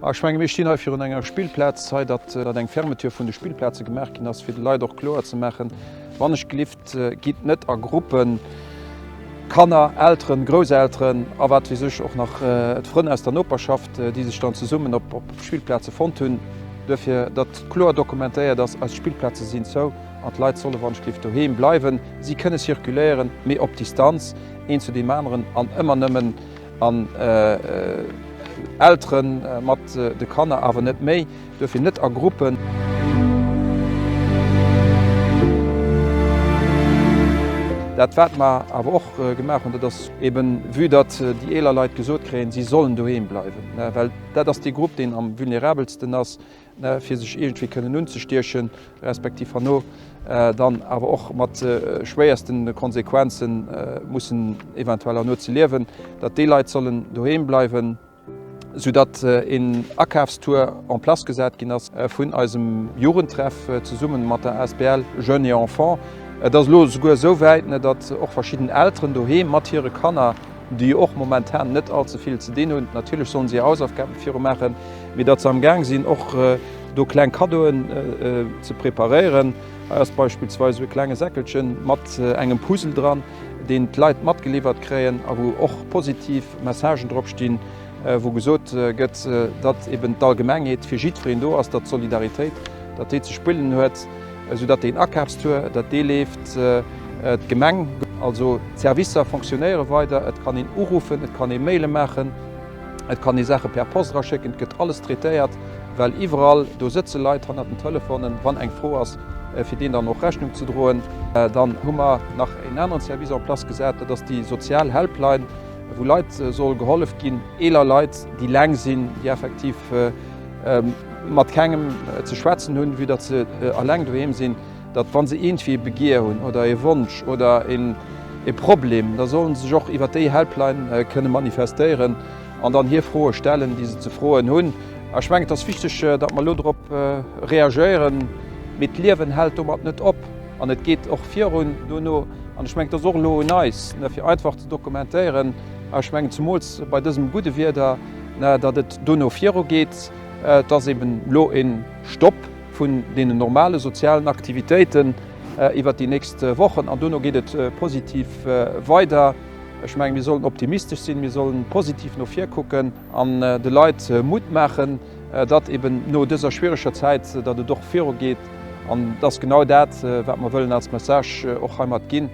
Ech menge mir stinn hei virun enger Spillplaz hei, datt eng Fermeture vun de Spillplaze gemaach ginn ass, fir de Leit och kloer ze maachen, wann ech gelift, gitt net a Gruppen, Kanner, Elteren, Grousselteren a wat weess ech, och nach d'Frënn aus der Noperschaft, déi sech dann zesummen op Spillplaze fonnt hunn. Duerfir, datt kloer dokumentéiert ass, eis Spillplaze sinn zou an d'Leit solle wann ech gelift doheem bleiwen. Si kënne circuléieren, mee op Distanz, een zu deem aneren an ëmmer nëmmen An Eltere mat de Kanner, awer net méi, duerfir net a Gruppen. Dat wat mer awer och gemaach hunn, dat ass eben, vue datt déi eeler Leit gesot kréien, si sollen doheem bleiwen, well dat ass dee Grupp, deen am vulnerabelsten ass, fir sech iergendwéi kënnen unzestiechen, respektiv herno dann awer och mat schwéierste Konsequenze mussen eventuell herno ze liewen, datt déi Leit sollen doheem bleiwen, soudatt een Akafstour en place gesat ginn ass vun eisem Jugendtreff zesumme mat der asbl Jeunes et Enfants. Et ass elo esouguer esou wäit, datt och verschidden Elteren doheem mat hire Kanner, déi och momentan net all ze vill ze dinn hunn, natierlech sollen se hir Hausaufgaben viru maachen, mee datt se am Gaang sinn och do kleng Kaddoen ze preparéieren. Hei ass beispillsweis esou e klenge Säckelche mat engem Puzzle dran, deen d'Leit matgeliwwert kréien a wou och positiv Messagen drop stinn, wou gesot gëtt, datt eben d'Allgemengheet fir jiddwereen do ass, datt d'Solidaritéit, datt déi ze spillen huet, esou datt deen Akafstour, datt dee leeft. D'Gemeng, also d'Servicer fonctionnéiere weider, et kann een uruffen, et kann ee Maile maachen. Et kann ee Saache per Post eraschécken, et gëtt alles traitéiert, well iwwerall do sëtze Leit hannert den Telefonen, wann eng Fro ass, fir deenen dann och Rechnung ze droen. Dann hu mer nach en aneren Service en place gesat, dat ass déi sozial Helpline, wou Leit soll gehollef ginn, eeler Leit, déi eleng sinn, déi effektiv mat kengem ze schwätzen hunn, vue datt se eleng doheem sinn. datt wa se iergendwéi e Begier hunn oder e Wonsch oder e Problem, da solle se sech och iwwer déi Helpline kënne manifestéieren an dann hir Froe stellen, déi se ze froen hunn. A ech mengen, et ass wichteg, datt mer elo drop reagéieren, mee d'Liewen hält domat net op an et geet och virun dono. An ech mengen, et ass och elo un eis, fir einfach ze dokumentéieren, a ech mengen zemools bei dësem gudde Wieder, datt et dono virugeet. Et ass eben elo e Stopp. vun deenen normale sozialen Aktivitéiten iwwert déi nächst Wochen an dono geet et positiv weider. Ech mengen, mir sollen optimistesch sinn, mir sollen positiv no vir kucken an de Leit Mutt maachen, datt eben no dëser schwiereger Zäit, datt et och virugeet. An et ass genau dat, wat mer wëllen als Message och heimat ginn.